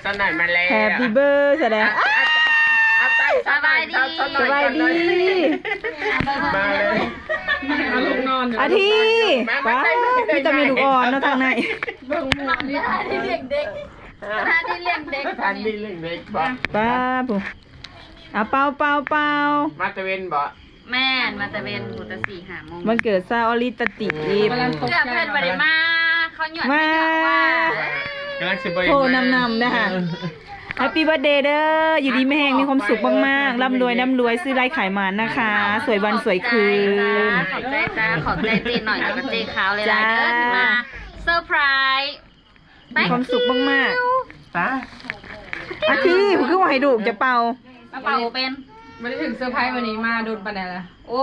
ສາວນ້ອຍມາແລ້ວ Happy birthday ສະແດງ ອ່ະ ອ່ະ ອ່ະ ໄປ ສະບາຍດີ ສາວນ້ອຍ ສະບາຍດີ ມາເລີຍ ອາທີ ມາ ມາ ມາ ມີແຕ່ແມ່ລູກອ່ອນເນາະທາງໃນ ເບິ່ງໝູ່ນີ້ ສະຖານທີ່ລ້ຽງເດັກ ສະຖານທີ່ລ້ຽງເດັກ ສະຖານທີ່ລ້ຽງເດັກບໍ ປ້າຜູ້ ອ່ະ ເປົ່າ ເປົ່າ ເປົ່າ ມາຕາເວັນບໍ? ແມ່ນ ມາຕາເວັນພຸ້ນ ແຕ່ສີ່ຫ້າໂມງ ວັນເກີດສາວອາລິດຕະຕິບ ເກືອບເພິ່ນບໍ່ໄດ້ມາ ເຂົາຍວດ ມາ ມາ ກຳລັງຊິໄປ ໂທນຳໆ ເດີ ເອີ Happy birthday ເດີ ຢູ່ດີມີແຮງ ມີຄວາມສຸກມາກໆ ລ່ຳລວຍ ລ່ຳລວຍ ຊື້ຫຼາຍຂາຍໝານນະຄະ ສວຍວັນສວຍຄືນ ຂອບໃຈຈ້າ ຂອບໃຈເຈ້ໜ້ອຍ ແລ້ວກໍເຈ້ຂາວຫຼາຍໆ ເດີ ທີ່ມາເຊີໄພຣ ມີຄວາມສຸກມາກໆ ຕາ ອາທີ ຄືວ່າໃຫ້ລູກຈະເປົ່າ ມາເປົ່າເປັນ ບໍ່ໄດ້ຖືກເຊີໄພຣສ໌ມື້ນີ້ມາດົນປານໃດລະ? ໂອ້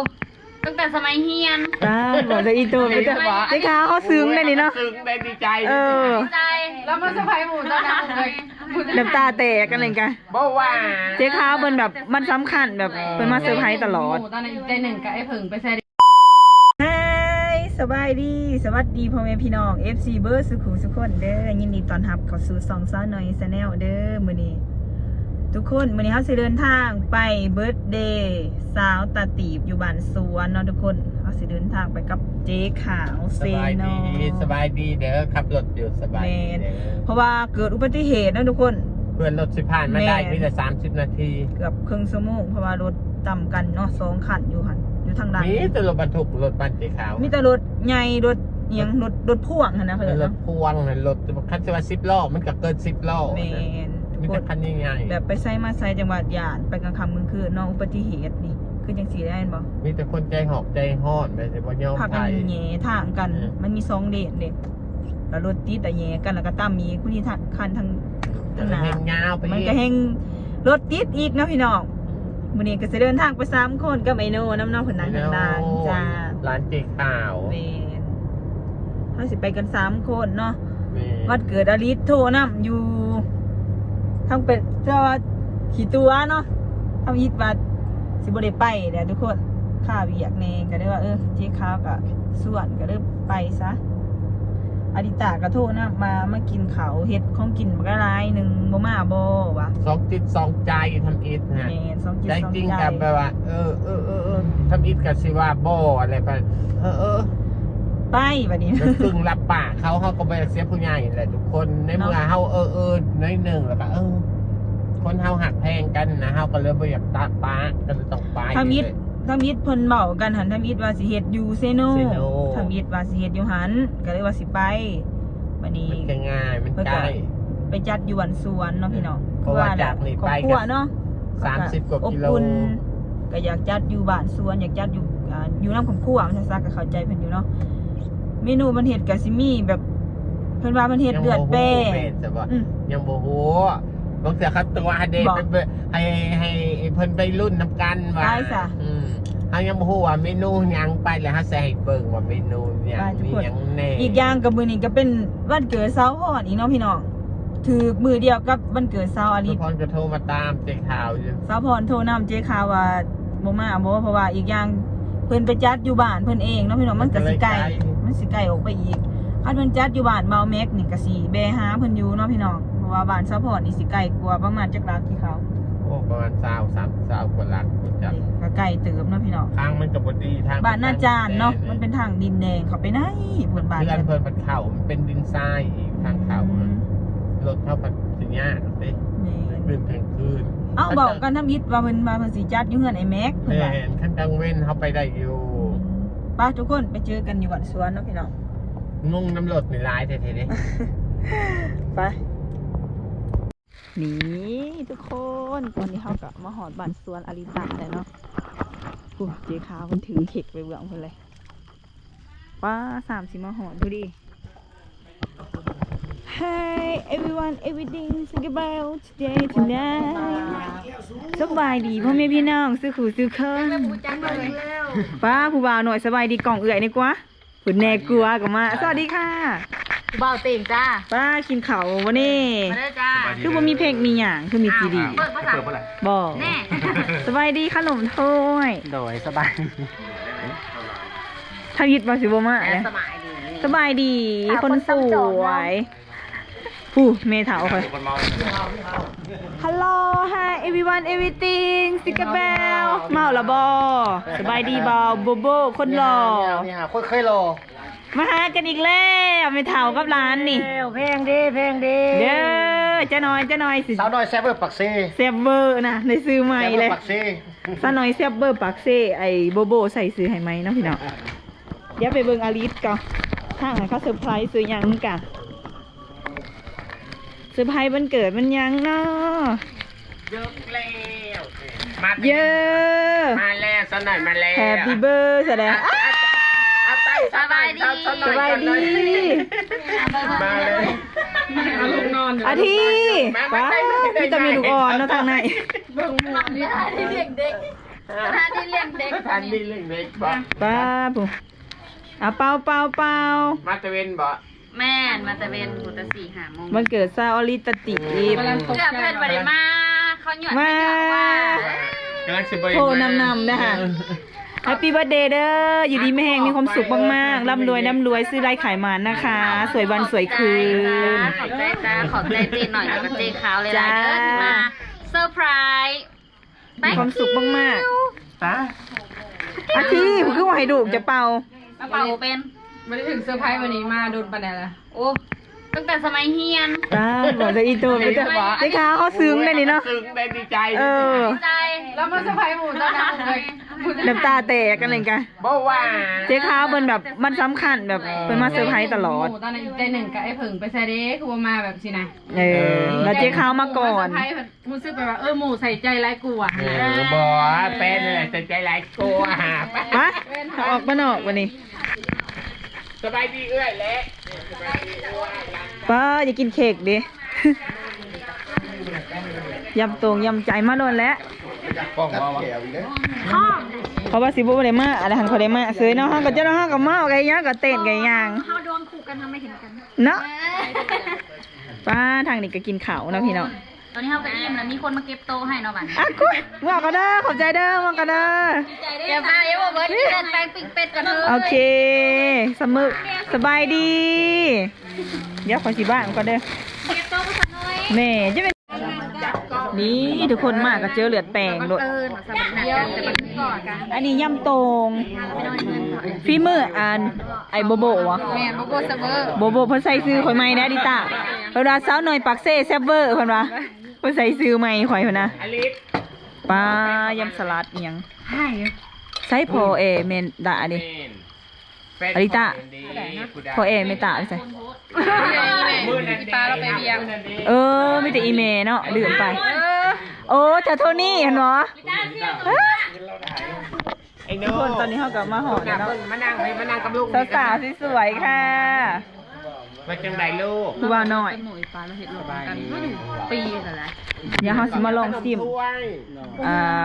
ຕັ້ງແຕ່ສະໄໝຮຽນ ຕາ ບອກໄດ້ອີໂຕ ມີແຕ່ ເຈົ້າຂາວເຂົາຊຶ້ງໄດ້ນີ້ເນາະ ຊຶ້ງໄດ້ ດີໃຈ ເອີ ດີໃຈ ລາວມາເຊີໄພຣສ໌ໝູ່ຕອນນັ້ນ ນ້ຳຕາແຕກ ອັນນັ້ນກະ ບໍ່ວ່າ ເຈົ້າຂາວເພິ່ນແບບ ມັນສຳຄັນ ແບບ ເພິ່ນມາເຊີໄພຣສ໌ຕະຫຼອດ ຕອນນັ້ນອີກໃຈໜຶ່ງກະໄອ້ເຜິ້ງໄປໃສ່ ຮາຍ ສະບາຍດີ ສະຫວັດດີພໍ່ແມ່ພີ່ນ້ອງ ເອັຟຊີ ເບິດສູ່ຄູ່ສູ່ຄົນເດີ ຍິນດີຕ້ອນຮັບເຂົ້າສູ່ຊ່ອງສາວນ້ອຍ Channel ເດີ ມື້ນີ້ທຸກຄົນ ມື້ນີ້ເຮົາຊິເດີນທາງໄປເບີດເດສາວຕາຕີບຢູ່ບ້ານສວນເນາະທຸກຄົນ ເຮົາຊິເດີນທາງໄປກັບເຈ້ຂາວ ສະບາຍດີ ເຊໂນ ສະບາຍດີເດີ ຂັບລົດຢູ່ ສະບາຍດີເດີ ແມ່ນ ເພາະວ່າເກີດອຸບັດຕິເຫດເນາະທຸກຄົນ ເພື່ອລົດຊິຜ່ານມາໄດ້ ແມ່ນ ມີແຕ່ສາມສິບນາທີ ເກືອບເຄິ່ງຊົ່ວໂມງ ເພາະວ່າລົດ ຕຳກັນເນາະ ສອງຄັນຢູ່ຫັ້ນ ຢູ່ທາງດ້ານ ມີແຕ່ລົດບັນທຸກ ລົດບ້ານເຈ້ຂາວ ມີແຕ່ລົດໃຫຍ່ ລົດຫຍັງ ລົດ ລົດພ່ວງຫັ້ນນະ ເຂົາເອີ້ນ ລົດພ່ວງຫັ້ນ ລົດ ຄັນຊິວ່າສິບລໍ້ ມັນກໍເກີນສິບລໍ້ ແມ່ນ ມີແຕ່ຄັນໃຫຍ່ໆ ແບບໄປໃສມາໃສ ຈັ່ງວ່າຢ້ານ ໄປກາງຄ່ຳກາງຄືນເນາະ ອຸບັດຕິເຫດນີ້ ຄືຈັ່ງຊີ້ແຫຼະ ແມ່ນບໍ່? ມີແຕ່ຄົນໃຈຫອກໃຈຮ້ອນ ແບບຊິບໍ່ຍອມໃຜ ພາກັນແຫຍ່ທາງກັນ ເອີ ມັນມີສອງເລນເດ້ ແລ້ວລົດຕິດ ແລ້ວແຫຍ່ກັນ ແລ້ວກໍຕຳອີກ ຜູ້ນີ້ທາງ ຄັນທາງ ທາງໜ້າ ແຮ່ງຍາວໄປ ມັນກໍແຮ່ງລົດຕິດອີກເນາະພີ່ນ້ອງ ມື້ນີ້ກໍຊິເດີນທາງໄປສາມຄົນກັບໄອ້ໂນນຳເນາະ ເພິ່ນນັ່ງທາງຫຼັງ ໄອ້ໂນ ຈ້າ ຫຼານເຈ້ຂາວ ແມ່ນ ເຮົາຊິໄປກັນສາມຄົນເນາະ ແມ່ນ ວັນເກີດອາລິດໂທນຳຢູ່ ທຳອິດ ແຕ່ວ່າຂີ້ຕົວະເນາະ ທຳອິດວ່າຊິບໍ່ໄດ້ໄປແຫຼະທຸກຄົນ ຄາວຽກແດ່ ກໍເລີຍວ່າ ເອີ ເຈ້ຂາວກໍຊວນ ກໍເລີຍໄປຊະ ອາລິຕາກໍໂທນຳວ່າ ມາກິນເຂົ້າ ເຮັດຂອງກິນບັກຫຼາຍໜຶ່ງ ບໍ່ມາບໍ່ ວ່າ ສອງຈິດສອງໃຈ ທຳອິດຫັ້ນ ແມ່ນ ສອງຈິດສອງໃຈ ແຕ່ຈິງກໍແບບວ່າ ເອີ ເອີ ເອີ ເອີ ທຳອິດກໍຊິວ່າບໍ່ ແລ້ວກໍ ເອີ ເອີ ໄປ ບັດນີ້ ກໍກຶ່ງຮັບປາກເຂົາ ເຮົາກໍບໍ່ຢາກເສຍຜູ້ໃຫຍ່ແຫຼະທຸກຄົນ ໃນເມື່ອເຮົາ ເອີ ເອີ ໜ້ອຍໜຶ່ງ ແລ້ວກໍ ເອີ ຄົນເຮົາຮັກແພງກັນນະ ເຮົາກໍເລີຍບໍ່ຢາກຕະປະ ກໍເລີຍຕ້ອງໄປ ທຳອິດ ທຳອິດເພິ່ນເວົ້າກັນຫັ້ນ ທຳອິດວ່າຊິເຮັດຢູ່ເຊໂນ ເຊໂນ ທຳອິດວ່າຊິເຮັດຢູ່ຫັ້ນ ກໍເລີຍວ່າຊິໄປ ບັດນີ້ ມັນກໍງ່າຍ ມັນໃກ້ ໄປຈັດຢູ່ບ້ານສວນເນາະພີ່ນ້ອງ ເພາະວ່າຈາກນີ້ໄປກໍ ຄອບຄົວເນາະ ສາມສິບກວ່າກິໂລ ກໍຢາກຈັດຢູ່ບ້ານສວນ ຢາກຈັດຢູ່ ອ່າ ຢູ່ນຳຄອບຄົວ ວ່າຊັ້ນຊະ ກໍເຂົ້າໃຈເພິ່ນຢູ່ເນາະ ເມນູເພິ່ນເຮັດກໍຊິມີແບບ ເພິ່ນວ່າເພິ່ນເຮັດເລືອດແປງ ຍັງບໍ່ຮູ້ ອືມ ຍັງບໍ່ຮູ້ ບາງເທື່ອເຂົາຕົວະໃຫ້ເດັກ ໃຫ້ ໃຫ້ ໃຫ້ເພິ່ນໄປລຸ້ນນຳກັນວ່າ ໄປຊະ ອືມ ເຮົາຍັງບໍ່ຮູ້ວ່າເມນູຫຍັງ ໄປແລ້ວເຮົາຊິໃຫ້ເບິ່ງວ່າເມນູຫຍັງ ມີຫຍັງແດ່ ອີກຢ່າງກໍມື້ນີ້ກໍເປັນວັນເກີດສາວພອນອີກເນາະພີ່ນ້ອງ ຖືກມື້ດຽວກັບວັນເກີດສາວອາລິດ ສາວພອນກໍໂທມາຕາມເຈ້ຂາວຢູ່ ສາວພອນໂທນຳເຈ້ຂາວວ່າບໍ່ມາບໍ່ ເພາະວ່າອີກຢ່າງເພິ່ນໄປຈັດຢູ່ບ້ານເພິ່ນເອງເນາະພີ່ນ້ອງ ມັນກໍຊິໄກ ມັນຊິໄກອອກໄປອີກ ຄັນເພິ່ນຈັດຢູ່ບ້ານບ່າວແມັກນີ້ກໍຊິແວ່ຫາເພິ່ນຢູ່ເນາະພີ່ນ້ອງ ເພາະວ່າບ້ານສາວພອນນີ້ຊິໄກກວ່າປະມານຈັກຫຼັກທີ່ເຂົາ ໂອ້ ປະມານຊາວ ສາມ ຊາວກວ່າຫຼັກ ບໍ່ຈັກ ກໍໄກເຕີບເນາະພີ່ນ້ອງ ທາງມັນກໍບໍ່ດີ ທາງ ບ້ານນາຈານເນາະ ມັນເປັນທາງດິນແດງ ເຂົ້າໄປໃນພຸ້ນ ບ້ານເຮືອນເພິ່ນມັນເຂົ້າ ມັນເປັນດິນຊາຍອີກ ທາງເຂົ້າ ອືມ ລົດເຮົາພັດຊິຍາກເດ້ ແມ່ນ ເປັນກາງຄືນ ເອົ້າ ບອກກັນທຳອິດວ່າເພິ່ນວ່າເພິ່ນຊິຈັດຢູ່ເຮືອນອ້າຍແມັກ ເພິ່ນວ່າ ແມ່ນ ຄັນກາງເວັນເຮົາໄປໄດ້ຢູ່ ອືມ ໄປທຸກຄົນ ໄປເຈີກັນຢູ່ບ້ານສວນເນາະພີ່ນ້ອງ ງົງນຳລົດນີ້ຫຼາຍແທ້ໆເດ້ ໄປ ນີ້ທຸກຄົນ ຕອນນີ້ເຮົາກໍມາຮອດບ້ານສວນອາລິຕະແລ້ວເນາະ ໂອ້ ເຈ້ຂາວເພິ່ນຖືເຄັກໄປເບື້ອງພຸ້ນເລີຍ ປ້າ ສາມຊິມາຮອດພໍດີ Hi everyone, everything think about today tonight ສະບາຍດີພໍ່ແມ່ພີ່ນ້ອງສູ່ຄູ່ສູ່ຄົນ ປ້າ ຜູ້ບ່າວນ້ອຍ ສະບາຍດີກ້ອງເອື້ອຍນີ້ກວ່າ ພຸ້ນແນ່ ກົວກໍມາ ສະຫວັດດີຄ່ະ ຜູ້ບ່າວເຕັງຈ້າ ປ້າ ກິນເຂົ້າບໍ່ນີ້ ມາເດີຈ້າ ຄືບໍ່ມີເພງມີຫຍັງ ຄືມີຊີດີ ເປີດບໍ່ ເປີດບໍ່ລະ ບໍ່ ແນ່ ສະບາຍດີຂະໜົມຖ້ວຍ ໂດຍ ສະບາຍດີ ທຳອິດວ່າຊິບໍ່ມາ ສະບາຍດີ ຄົນສວຍ ປູ້ ແມ່ເຖົ້າຂ້ອຍ. Hello, hi everyone, everything. ຊິກະແບວ ເມົາລະບໍ່? ສະບາຍດີບໍ່? ໂບໂບ ຄົນຫຼໍ່. ນີ້ຫາ ຄົນເຄີຍຫຼໍ່ ມາຫາກັນອີກແລ້ວ ແມ່ເຖົ້າກັບຫຼານນີ້. ແພງເດ້ ແພງເດ້ ເດີ ຈານ້ອຍ ຈານ້ອຍ ສາວນ້ອຍແຊບເວີປາກເຊ. ແຊບເວີນະ ໄດ້ຊື່ໃໝ່ເລີຍ ແຊບເວີປາກເຊ. ສາວນ້ອຍແຊບເວີປາກເຊ. ໄອ້ໂບໂບໃສ່ຊື່ໃຫ້ໃໝ່ເນາະພີ່ນ້ອງ. ດຽວໄປເບິ່ງອາລິດກ່ອນ ທາງນັ້ນເຂົາເຊີໄພຣສ໌ຊື່ຫຍັງກັນ. ເຊີໄພຣສ໌ວັນເກີດມັນຫຍັງເນາະ? ເຢີແລ້ວ ມາເຢີ ມາແລ້ວ ສາວນ້ອຍມາແລ້ວ. Happy birthday. ສະບາຍດີ ສະບາຍດີ ມາແລ້ວ ອາທີ ມາ ມີແຕ່ແມ່ລູກອ່ອນເນາະທາງໃນ. ເບິ່ງໝວກ ສະຖານທີ່ລ້ຽງເດັກ ສະຖານທີ່ລ້ຽງເດັກ ສະຖານທີ່ລ້ຽງເດັກບໍ? ປ້າຜູ້ ອ່າ ເປົ່າ ເປົ່າ ເປົ່າ. ມາຕາເວັນບໍ? ແມ່ນ ມາຕາເວັນພຸ້ນ ແຕ່ສີ່ຫ້າໂມງ. ວັນເກີດສາວອາລິດຕະຕິບ ເກືອບເພິ່ນບໍ່ໄດ້ມາ ເຂົາຫຍວດ ມາ ກຳລັງຊິບໍ່ ໂທນຳໆ ເດີ. Happy birthday ເດີ ຢູ່ດີມີແຮງ ມີຄວາມສຸກມາກໆ ລ່ຳລວຍ ລ່ຳລວຍ ຊື້ຫຼາຍຂາຍໝານນະຄະ ສວຍວັນສວຍຄືນ. ຂອບໃຈຈ້າ ຂອບໃຈເຈ້ໜ້ອຍ ແລ້ວກໍເຈ້ຂາວຫຼາຍໆ ເດີ ທີ່ມາເຊີໄພຣສ໌. ມີຄວາມສຸກມາກໆ ຕາ ອາທີ ຄືວ່າໃຫ້ດູກຈະເປົ່າ ມາເປົ່າເປັນ ບໍ່ໄດ້ຖືກເຊີໄພຣສ໌ມື້ນີ້ມາດົນປານໃດລະ? ໂອ້ ຕັ້ງແຕ່ສະໄໝຮຽນ. ຕາ ບອກແຕ່ອີໂຕ ມີແຕ່ ເຈົ້າຂາວເຂົາຊຶ້ງໄດ໋ນີ້ເນາະ ຊຶ້ງໄດ້ ດີໃຈ ເອີ ດີໃຈ. ແລ້ວມາເຊີໄພຣສ໌ໝູ່ຕອນນັ້ນ ນ້ຳຕາແຕກກັນເລີຍກະ ບໍ່ວ່າ ເຈົ້າຂາວເພິ່ນແບບ ມັນສຳຄັນແບບ ເພິ່ນມາເຊີໄພຣສ໌ຕະຫຼອດ. ໝູ່ຕອນນັ້ນອີກໃຈໜຶ່ງກະ ໄອ້ເຜິ້ງໄປໃສເດ້ ຄືບໍ່ມາແບບຊີ້ນະ. ເອີ ແລ້ວເຈົ້າຂາວມາກ່ອນ ຮູ້ສຶກແບບວ່າ ເອີ ໝູ່ໃສ່ໃຈຫຼາຍກວ່າ. ເອີ ບໍ່ ແຟນນັ້ນແຫຼະໃສ່ໃຈຫຼາຍກວ່າ. ໄປ ອອກມານອກບັດນີ້. ສະບາຍດີເອື້ອຍແຫຼະ ປ້າ ຢາກກິນເຄ້ກເດ້ ຢຳໂຕງຢຳໃຈມາໂດນແລ້ວ. ເພາະວ່າຊິບໍ່ໄດ້ມາ ອັນນັ້ນຫັ້ນຂ້ອຍໄດ້ມາເຊີຍເນາະ ເຮົາກໍເຈົ້າເນາະ ເຮົາກໍເມົາ ກໍຫຍັງ ກໍເຕັ້ນ ກໍຫຍັງ ເຮົາດວງຄູ່ກັນ ເຮົາມາເຫັນກັນເນາະ. ປ້າ ທາງນີ້ກໍກິນເຂົ້າເນາະພີ່ນ້ອງ. ຕອນນີ້ເຮົາກໍອີ່ມແລ້ວ ມີຄົນມາເກັບໂຕະໃຫ້ເນາະບັດນີ້. ອ່ະ ກຸ້ຍ ເມືອກ່ອນເດີ ຂອບໃຈເດີ ເມືອກ່ອນເດີ. ຢ່າໄປ ຢ່າບໍ່ເບິດ ກິນແປ້ງປີ້ງເປັດກ່ອນເດີ. ໂອເຄ ສະເໝີ ສະບາຍດີ. ດຽວຂ້ອຍຊິບ້າງກ່ອນເດີ. ເກັບໂຕະບໍ່ສະໜ້ອຍ ແມ່ ຈະເປັນ ນີ້ທຸກຄົນມາກໍເຈີເລືອດແປງໂລດ. ອັນນີ້ຍຳໂຕ່ງ ຝີມືອັນ ໄອ້ໂບໂບຫວາ? ແມ່ນ ໂບໂບແຊບເວີ ໂບໂບ ເພິ່ນໃສ່ຊື່ຂ້ອຍໃໝ່ແດ່ ອາລິຕາ. ເພິ່ນວ່າສາວນ້ອຍປາກເຊແຊບເວີ ເພິ່ນວ່າ ເພິ່ນໃສ່ຊື່ໃໝ່ຂ້ອຍພຸ້ນນະ. ປ້າ ຍຳສະຫຼັດອີ່ຫຍັງ ໃສ່ພໍ່ແອແມ່ນດາເດ້. ອາລິຕາ ພໍ່ແອແມ່ຕາໄປໃສ? ມື້ນັ້ນ ອີ່ປ້າລາວໄປວຽກ. ເອີ ມີແຕ່ອີ່ແມ່ເນາະ ລືມໄປ. ເອີ ໂອ້ ເຈົ້າໂທນີ້ຫັ້ນຫວາ? ໄອ້ໂນ ທຸກຄົນ ຕອນນີ້ເຮົາກໍມາຮອດແລ້ວເນາະ. ມານັ່ງ ມານັ່ງກັບລຸງ ສາວໆ ສວຍໆ ຄ່ະ. ວ່າຈັ່ງໃດລູກ? ຜູ້ບ່າວນ້ອຍ ປີກັນລະ. ດຽວເຮົາຊິມາລອງຊິມ ອ່າ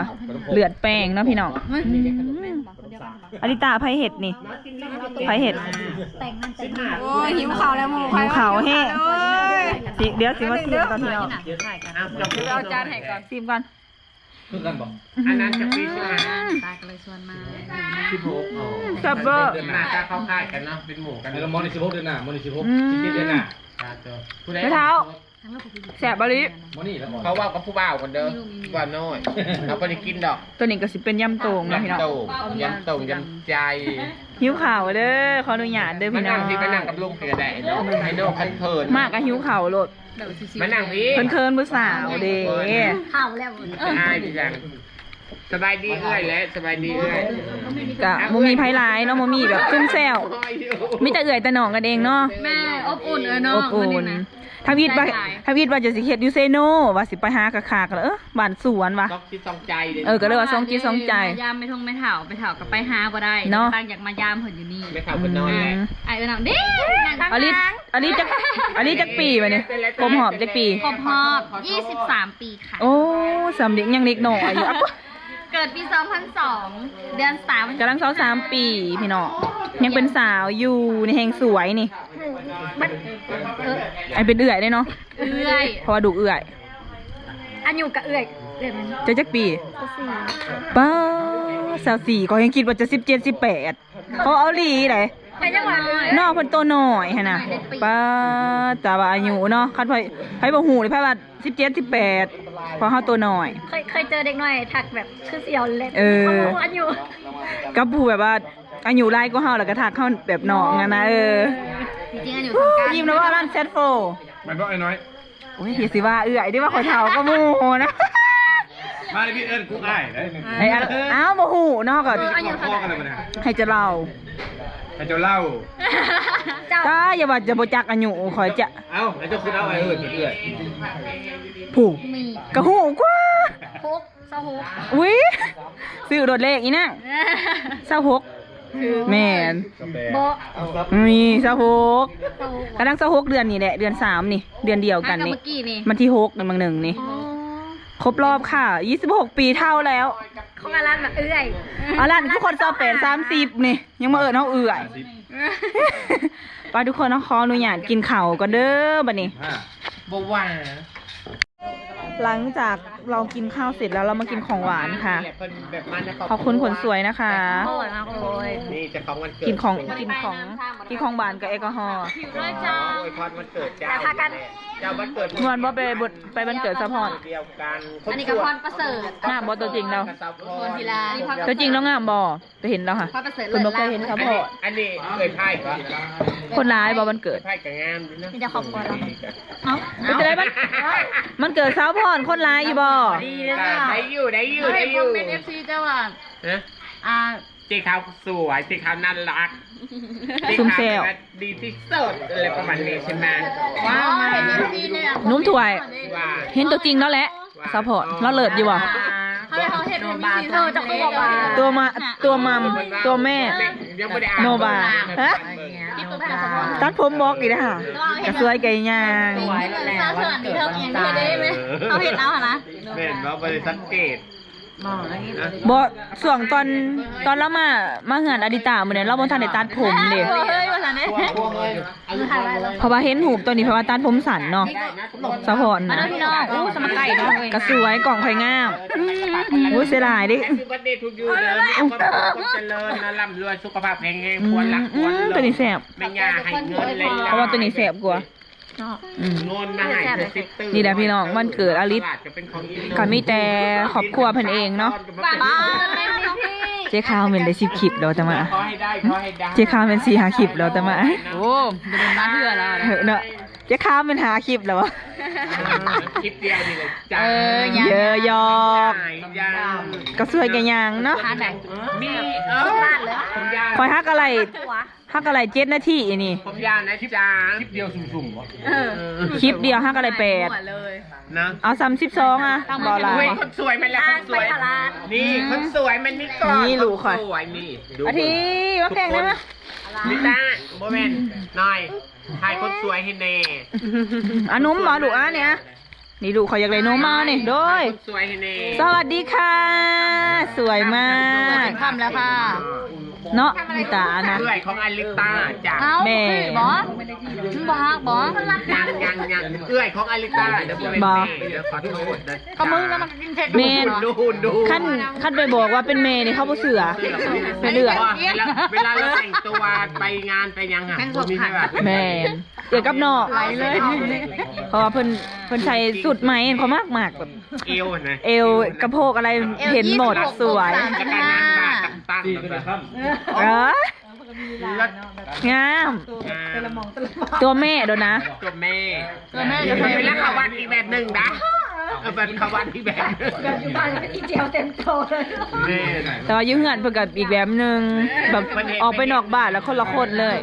ເລືອດແປງເນາະພີ່ນ້ອງ. ອາລິຕາ ໃຜເຮັດນີ້? ໃຜເຮັດ? ໂອ້ຍ ຫິວເຂົ້າແລ້ວໝູ່ ຫິວເຂົ້າແຮງ. ຊິ ດຽວຊິມາຊິມກ່ອນພີ່ນ້ອງ. ເອົາຈານໃຫ້ກ່ອນ ຊິມກ່ອນ. ຄືກັນບໍ່? ອັນນັ້ນຈະປີ ສິບຫ້າ ຕາກໍເລີຍຊວນມາ. ສິບຫົກ ແຊບເວີ ເດືອນໜ້າຕາເຂົ້າຄ້າຍກັນເນາະ ເປັນໝູ່ກັນ. ແລ້ວໝໍນີ້ສິບຫົກ ເດືອນໜ້າ ໝໍນີ້ສິບຫົກ ສິບເຈັດ ເດືອນໜ້າ. ແຊບອີ່ຫຼີ ເຂົາເວົ້າກັບຜູ້ບ່າວກ່ອນເດີ ຜູ້ບ່າວນ້ອຍ ເຮົາບໍ່ໄດ້ກິນດອກ. ໂຕນີ້ກໍຊິເປັນຍຳໂຕ່ງເນາະພີ່ນ້ອງ ຍຳໂຕ່ງ ຍຳໂຕ່ງ ຍຳໃຈ. ຫິວເຂົ້າເດີ ຂໍອະນຸຍາດເດີພີ່ນ້ອງ. ມານັ່ງທີ່ ມານັ່ງກັບລຸງກໍໄດ້ເນາະ ໃຫ້ນ້ອງຄັນເຂີນ ມາກໍຫິວເຂົ້າໂລດ. ມານັ່ງພີ້ ເຂີນໆ ຜູ້ສາວເດ້ ເຂົ້າແລ້ວ. ອ້າຍ ສະບາຍດີເອື້ອຍແຫຼະ ສະບາຍດີເອື້ອຍ. ກະບໍ່ມີໃຜຫຼາຍເນາະ ບໍ່ມີແບບຊຸມແຊວ ມີແຕ່ເອື້ອຍແຕ່ນ້ອງກັນເອງເນາະ. ແມ່ ອົບອຸ່ນ ເອີ ນ້ອງ ອົບອຸ່ນ. ທຳອິດວ່າ ທຳອິດວ່າຈະຊິເຮັດຢູ່ເຊໂນ ວ່າຊິໄປຫາຄັກໆ ແລ້ວ ເອີ ບ້ານສວນວ່າ ຕ້ອງຄິດຕ້ອງໃຈເດ້. ເອີ ກໍເລີຍວ່າສອງຈິດສອງໃຈ ມາຢາມແມ່ທົ່ງແມ່ເຖົ້າ ແມ່ເຖົ້າກໍໄປຫາບໍ່ໄດ້ເນາະ ຕ້ອງຢາກມາຢາມເພິ່ນຢູ່ນີ້. ແມ່ເຖົ້າເພິ່ນນອນແຫຼະ. ອາຍເອື້ອຍນ້ອງເດ້ ອາລິດ ອາລິດຈັກ ອາລິດຈັກປີບັດນີ້? ຄົບຮອບຈັກປີ? ຄົບຮອບ ຍີ່ສິບສາມ ປີ. ໂອ້ ສ່ຳເດັກ ຍັງເດັກນ້ອຍຢູ່. ເກີດປີສອງພັນສອງ ເດືອນສາມ ກຳລັງຊາວສາມປີພີ່ນ້ອງ ຍັງເປັນສາວຢູ່ ນີ້ແຮງສວຍນີ້. ອັນເປັນເອື້ອຍເດ້ເນາະ ເອື້ອຍ ເພາະວ່າດູເອື້ອຍ. ອາຍຸກະເອື້ອຍ ເອື້ອຍມັນ. ເຈົ້າຈັກປີ? ຊາວສີ່ ປ້າ ຊາວສີ່ ຂ້ອຍຍັງຄິດວ່າຈະສິບເຈັດ ສິບແປດ ເຂົາເອົາອີ່ຫຼີໃດ. ນ້ອງເພິ່ນໂຕນ້ອຍຫັ້ນນະ. ປ້າດ ແຕ່ວ່າອາຍຸເນາະ ຄັນໃຜ ໃຜບໍ່ຮູ້ນີ້ ໃຜວ່າສິບເຈັດ ສິບແປດ ເພາະເຮົາໂຕນ້ອຍ. ເຄີຍ ເຄີຍເຈີເດັກນ້ອຍທັກແບບຄືຊິເອົາເລັບ ເອີ ເຂົາບໍ່ຮູ້ອາຍຸ ກັບຜູ້ແບບວ່າອາຍຸຫຼາຍກວ່າເຮົາ ແລ້ວກໍທັກເຮົາແບບນ້ອງຫັ້ນນະ. ເອີ ຈິງໆ ອາຍຸສ່ຳກັນ. ຍິ້ມແລ້ວວ່າ Alan Sadford ແມ່ນບໍ່ອ້າຍນ້ອຍ? ໂອ້ຍ ຢ່າຊິວ່າເອື້ອຍເດ້ ວ່າຂ້ອຍເຖົ້າກວ່າໝູ່ນະ. ມາເລີຍ ພີ່ເອີ້ນກຸກອ້າຍເດ້. ເອີ ອ້າວ ບໍ່ຮູ້ເນາະ ກໍ ເອີ ອາຍຸເທົ່າໃດ ພໍກັນແລ້ວບັດນີ້ ໃຫ້ເຈົ້າເລົ່າ ໃຫ້ເຈົ້າເລົ່າ. ເຈົ້າ ຕາ ຢ່າວ່າຈະບໍ່ຈັກອາຍຸຂ້ອຍຈະ ເອົ້າ ໃຫ້ເຈົ້າຄິດເອົາ ອ້າຍເອີ້ນເອື້ອຍ ຜູ້ ກະຮູ້ກວ່າ ຫົກ ຊາວຫົກ. ອຸ້ຍ ຊື້ໂລດເລກອີນາງ ຊາວຫົກ. ແມ່ນ ບໍ່ ມີຊາວຫົກ ຊາວຫົກ ກະດັງຊາວຫົກເດືອນນີ້ແຫຼະ ເດືອນສາມນີ້ ເດືອນດຽວກັນນີ້ ມື້ກີ້ນີ້ ວັນທີຫົກນີ້ ມື້ໜຶ່ງນີ້. ອໍ ຄົບລອບຄ່ະ ຊາວຫົກປີ ເຖົ້າແລ້ວ. ຂອງອາລັນນະເອື້ອຍ ອາລັນຄືຄົນຊາວແປດ ສາມສິບນີ້ ຍັງມາເອີ້ນເຮົາເອື້ອຍ. ໄປທຸກຄົນເນາະ ຂໍອະນຸຍາດກິນເຂົ້າກ່ອນເດີບັດນີ້. ບໍ່ວ່າ ຫຼັງຈາກເຮົາກິນເຂົ້າເສັດແລ້ວ ເຮົາມາກິນຂອງຫວານຄ່ະ. ຂອບຄຸນຄົນສວຍນະຄະ. ອະຮ່ອຍມາກເລີຍ. ນີ້ເຈົ້າຂອງວັນເກີດ ກິນຂອງ ກິນຂອງ ກິນຂອງຫວານກັບແອລກໍຮໍ. ຫິວເລີຍເຈົ້າ. ອວຍພອນວັນເກີດເຈົ້າ. ມ່ວນບໍ່ ໄປ ໄປວັນເກີດສາວພອນ? ອັນນີ້ກໍພອນປະເສີດ. ງາມບໍ່ຕົວຈິງລາວ? ໂຊນທີລາ. ຕົວຈິງລາວງາມບໍ່? ໄປເຫັນລາວຫະ ພອນປະເສີດ ເພິ່ນບໍ່ເຄີຍເຫັນສາວພອນ. ອັນນີ້ເອື້ອຍໄພ ຄົນຫຼາຍບໍ່ວັນເກີດ? ໄພກໍງາມຢູ່ນະ. ມີແຕ່ຄອບຄົວລາວ. ເອົ້າ ເປັນຈັ່ງໃດ ມັນ ມັນເກີດສາວພອນ ຄົນຫຼາຍຢູ່ບໍ່? ດີເດ້ ໄດ້ຢູ່ ໄດ້ຢູ່ ໄດ້ຢູ່. ຄອມເມັນ ເອັຟຊີ ເຈົ້າວ່າ ຮະ? ອ່າ ເຈ້ຂາວສວຍ ເຈ້ຂາວໜ້າລັກ ຊຸມແຊວ ເຈ້ຂາວແບບວ່າດີທີ່ສຸດ ອະໄລປະມານນີ້ໃຊ່ໄໝ? ວ້າວ ເອັຟຊີ ເນາະ ໜຸ່ມຖ້ວຍ ວ່າ ເຫັນຕົວຈິງແລ້ວແຫຼະ. ສາວພອນ ລາວເລີດຢູ່ບໍ່? ເຮົາ ເຮົາເຮັດໃຫ້ມີສີເທີ ເຈົ້າຄືບໍ່ວ່າ ຕົວມາ ຕົວມັມ ຕົວແມ່ ໂນບາ ຮະ? ຕັດຜົມບລັອກອີກເດ້ຫະ ກະສວຍກະຍ່າງ. ເຮົາເຮັດເອົາຫັ້ນນະ ແມ່ນບໍ່? ບໍ່ໄດ້ສັງເກດ. ບໍ່ ຊ່ວງຕອນ ຕອນລາວມາ ມາເຮືອນອາລິຕາມື້ນັ້ນ ລາວບໍ່ທັນໄດ້ຕັດຜົມເດ້. ເຮີ້ຍ ວ່າຊັ້ນເດ້. ເພາະວ່າເຫັນຮູບຕອນນີ້ ເພາະວ່າຕັດຜົມສັ້ນເນາະ ສາວພອນນະ. ມາເດີພີ່ນ້ອງ. ອູ້ ສະມາໄກ່ເນາະ ກະສວຍ ກ້ອງຂ້ອຍງາມ. ອູ້ ເສຍດາຍເດ້. ເບິດເດທູດຢູເດີ ມີຄວາມສຸກ ຄວາມຈະເລີນນະ ລ່ຳລວຍ ສຸຂະພາບແຂງແຮງ ຄວນຮັກ ຄວນ ຕົວນີ້ແຊບ ແມ່ຍ່າໃຫ້ເງິນເລີຍ ເພາະວ່າຕົວນີ້ແຊບກວ່າ. ເນາະ ອືມ ເງິນມາໃຫ້ເທື່ອສິບຕື້. ນີ້ແຫຼະພີ່ນ້ອງ ວັນເກີດອາລິດ ກະມີແຕ່ຄອບຄົວເພິ່ນເອງເນາະ. ເຈ້ຂາວແມ່ນໄດ້ສິບຄລິບແລ້ວແຕ່ມາ ເຈ້ຂາວແມ່ນສີ່ຫ້າຄລິບແລ້ວແຕ່ມາ. ໂອ້ ບໍ່ໄດ້ມາເທື່ອລະເນາະ. ເຈ້ຂາວແມ່ນຫ້າຄລິບແລ້ວ ຄລິບດຽວນີ້ແຫຼະຈ້າ. ເອີ ຢາກ ເຢີຢອກ ກະສວຍກະຍ່າງເນາະ. ມີ ເອີ ຂ້ອຍຫາກະໄລ່ ເຮົາກະໄລ່ເຈັດນາທີນີ້. ຜົມຍາວນະຈ້າ. ຄລິບດຽວສຸ່ມໆບໍ່? ເອີ ຄລິບດຽວເຮົາກະໄລ່ແປດນະ. ເອົາສ່ຳສິບສອງອະ ບໍ່ຫຼາຍ. ຄົນສວຍມາແລ້ວ ຄົນສວຍ. ນີ້ ອືມ ຄົນສວຍມັນມີກ່ອນ. ນີ້ລູກຂ້ອຍ ຄົນສວຍນີ້. ອາທີ ມາແຂ່ງນະ. ລິຕາ ບໍ່ແມ່ນ ນ້ອຍ ຖ່າຍຄົນສວຍໃຫ້ແນ່. ອານຸມບໍ່ລູກ ອານີ້ອະ. ນີ້ລູກຂ້ອຍຢາກໄດ້ນົມມານີ້ ໂດຍ ສະຫວັດດີຄ່ະ ສວຍມາກ. ຄ່ຳແລ້ວຄ່ະ ເນາະ ມີຕານະ. ເອື້ອຍຂອງອາລິຕາຈ້າ. ເອົ້າ ແມ່ ບໍ່ຄືບໍ່? ມັນບໍ່ຮັກບໍ່? ຍັງໆໆ ເອື້ອຍຂອງອາລິຕາເດີ. ບໍ່ ແມ່ເດີ ຂໍໂທດເດີ. ກໍມຶງນະມັນກິນເທັດ. ແມ່ນ ດູໆໆ ຄັນ ຄັນໄປບອກວ່າເປັນແມ່ນີ້ ເຂົາບໍ່ເຊື່ອ. ເປັນເອື້ອຍ ເວລາ ເວລາລາວແຕ່ງຕົວໄປງານໄປຫຍັງຫະ ບໍ່ມີໃຜວ່າ. ແມ່ນ. ເອື້ອຍກັບນ້ອງ ໄປເລີຍ ເພາະວ່າເພິ່ນ ເພິ່ນໃສ່ຊຸດໃໝ່ ຂ້ອຍມັກໆ ແບບເອວນະ ເອວ ກະໂພກອະໄລ ເຫັນໝົດ ສວຍ. ເອີ ງາມ ງາມ ຕົວແມ່ໂດນນະ ຕົວແມ່ ຕົວແມ່. ເວລາເຂົ້າວັດອີກແບບໜຶ່ງນະ ເອີ ແບບເຂົ້າວັດອີກແບບໜຶ່ງ ແບບຢູ່ບ້ານເປັນອີ່ແຈວເຕັມໂຕເລີຍ. ແມ່ນ ແຕ່ວ່າຢູ່ເຮືອນເພິ່ນກະອີກແບບໜຶ່ງ ແບບອອກໄປນອກບ້ານແລ້ວຄົນລະຄົນເລີຍ.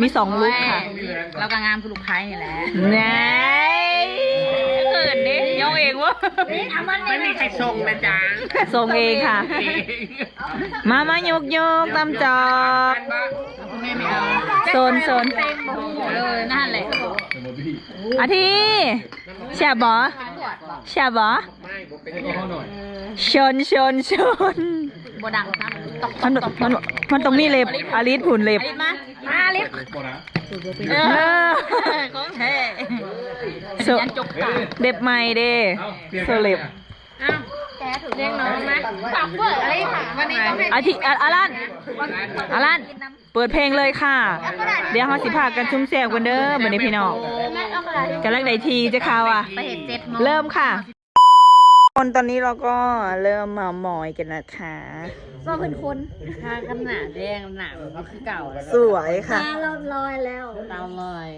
ມີສອງລຸກຄ່ະ. ໂອ້ຍ ລາວກະງາມຄືລູກໄພນີ້ແຫຼະ. ແນ່ ເຂີນເດ້ ຍ້ອງເອງເວີ້ຍ. ບໍ່ມີໃຜສົ່ງນະຈ້າ ສົ່ງເອງຄ່ະ. ເອງ ມາ ມາ ຍົກໆ ຕຳຈອກ. ໂຊນ ໂຊນ ເອີ ນັ້ນແຫຼະ. ອາທີ ແຊບບໍ່? ແຊບບໍ່? ຊົນ ຊົນ ຊົນ. ບໍ່ດັງຊ້ຳ. ມັນ ມັນ ມັນຕ້ອງມີເລັບ ອາລິດພຸ້ນເລັບ. ອາລິດມາ ອາລິດ. ເອີ ຂອງແທ້. ໂຊ ເລັບໃໝ່ເດ້ ໂຊເລັບ. ອ້າວ ແກະ เรียกน้องนะ ฝากเปิดอะไรค่ะ วันนี้ต้องให้ อาทิ อา อารัน อารัน เปิดเพลงเลยค่ะ เดี๋ยวเฮาสิพากันซุ่มแซวกันเด้อ บัดนี้พี่น้อง กำลังได้ทีเจ๊ขาวอะ ไปเห็นเจ็ดโมง เริ่มค่ะ คน ตอนนี้เราก็เริ่มเมามอยกันนะคะ ว่าเพิ่นคน ทากันหน้าแดง หน้าบ่คือเก่า สวยค่ะ ตาลอยแล้ว ตาลอย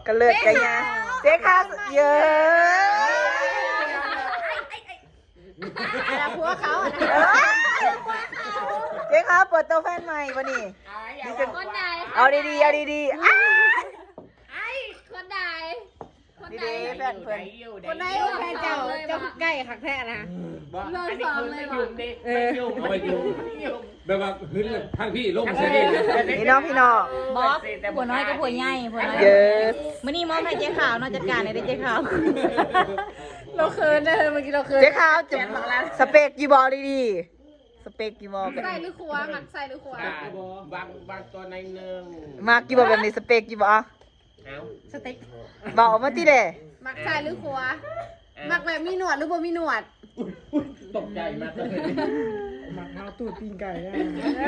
กะเลิศกะยา เจ๊ขาว เย้ ผัวเขาอะนะ เจ๊ขาวเปิดตัวแฟนใหม่บ่นี่ คนใด เอาดีๆ เอาดีๆ อ้า ไอ้ คนใด คนใด นี่เด้แฟนเพิ่น คนใด แฟนเจ้า เจ้าคือใกล้คักแท้นะ บ่ เลิก อันนี้ ซ้อม คือ เลย ไป ว่ะ ยุ่งเด้ เออ ไปยุ่ง ไปยุ่ง แบบว่าหึงทางพี่ลงใส่นี่ พี่น้อง พี่น้อง บอส ผัวน้อยกับผัวใหญ่ ผัวน้อย เย้ มื้อนี้มอบให้เจ๊ขาวเนาะ จัดการให้เด้อเจ๊ขาว เราเขินเด้อ เมื่อกี้เราเขิน เจ๊ขาวจะ สเปกอยู่บ่ดีๆ สเปกอยู่บ่ ซ้ายหรือขวา มักซ้ายหรือขวา อ่า วาง วางตัวในหนึ่ง มักอยู่บ่แบบนี้ สเปกอยู่บ่ เอ้า สเต็ก เว้าออกมาติเด้ มักซ้ายหรือขวา มักแบบมีหนวดหรือบ่มีหนวด ตกใจมากเลย มักเอาตูดปิ้งไก่อะ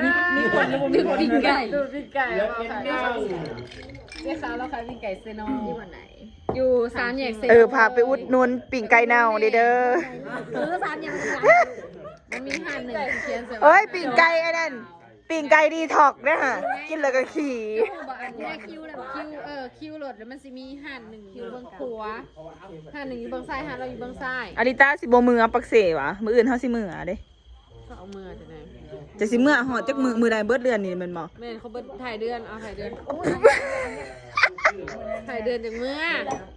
มี มีขนหรือบ่มีขน ปิ้งไก่ ตูดปิ้งไก่ เลิศ เลิศ เจ๊ขาวเราขายปิ้งไก่เซโน อยู่วันไหน อยู่สามแยกเซโน เออ พาไปอุดหนุนปิ้งไก่เน่าเด้อ เออ สามแยก มันมีห้างหนึ่งที่เขียนใส่ เอ้ย ปิ้งไก่อันนั้น ปิ้งไก่ดีท็อกนะฮะ กินแล้วก็ขี่ บ่ อันนี้คิวแล้ว คิว เออ คิวรถแล้วมันสิมีห้างหนึ่งอยู่เบื้องขวา ห้างหนึ่งอยู่เบื้องซ้าย ห้างเราอยู่เบื้องซ้าย อาริตาสิบ่มือเอาปักเสวะ มื้ออื่นเฮาสิมือเด้ เอามือจะได้ จะสิมือฮอดจักมื้อ มื้อใดเบิดเดือนนี่แม่นบ่ แม่น เขาเบิดท้ายเดือน เอาท้ายเดือน ท้ายเดือนจังมือ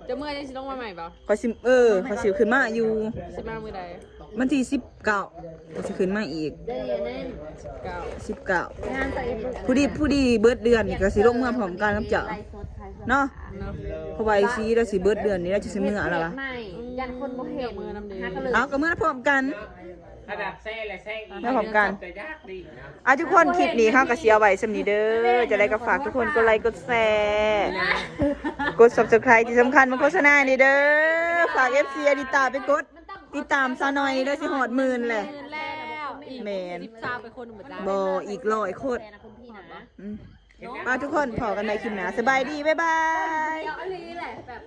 จะมือยังสิลงมาใหม่บ่ ข้อยสิ เออ ข้อยสิขึ้นมาอยู่ สิมามื้อใด วันที่สิบเก้า ก็สิขึ้นมาอีก เก้า สิบเก้า พอดี พอดีเบิดเดือนนี่ก็สิลงเมือพร้อมกันกับเจ้าเนาะ เนาะ เพราะว่าไอ้ซีแล้วสิเบิดเดือนนี้แล้วจะสิเมือแล้ววะ ใหม่ ยันคนบ่เห็น เอ้า ก็เมือพร้อมกัน ขนาดแซ่และแซ่อีก เมือพร้อมกัน แต่ยากดีนะ อ่ะทุกคน คลิปนี้เฮาก็สิเอาไว้ส่ำนี้เด้อ จะได้ก็ฝากทุกคนกดไลค์กดแชร์ กด Subscribe ที่สำคัญมาโฆษณานี่เด้อ ฝาก เอฟซี อาริตาไปกด ติดตามสาวน้อยนี่เด้อ สิฮอดหมื่นแหละ หมื่นแล้ว อีก แม่น สิบ ซาวไปคนหมดแล้ว บ่ อีกร้อยคน อืม ไปทุกคน พ้อกันใหม่คลิปหน้า สบายดี บ๊ายบาย เดี๋ยวอันนี้แหละแบบ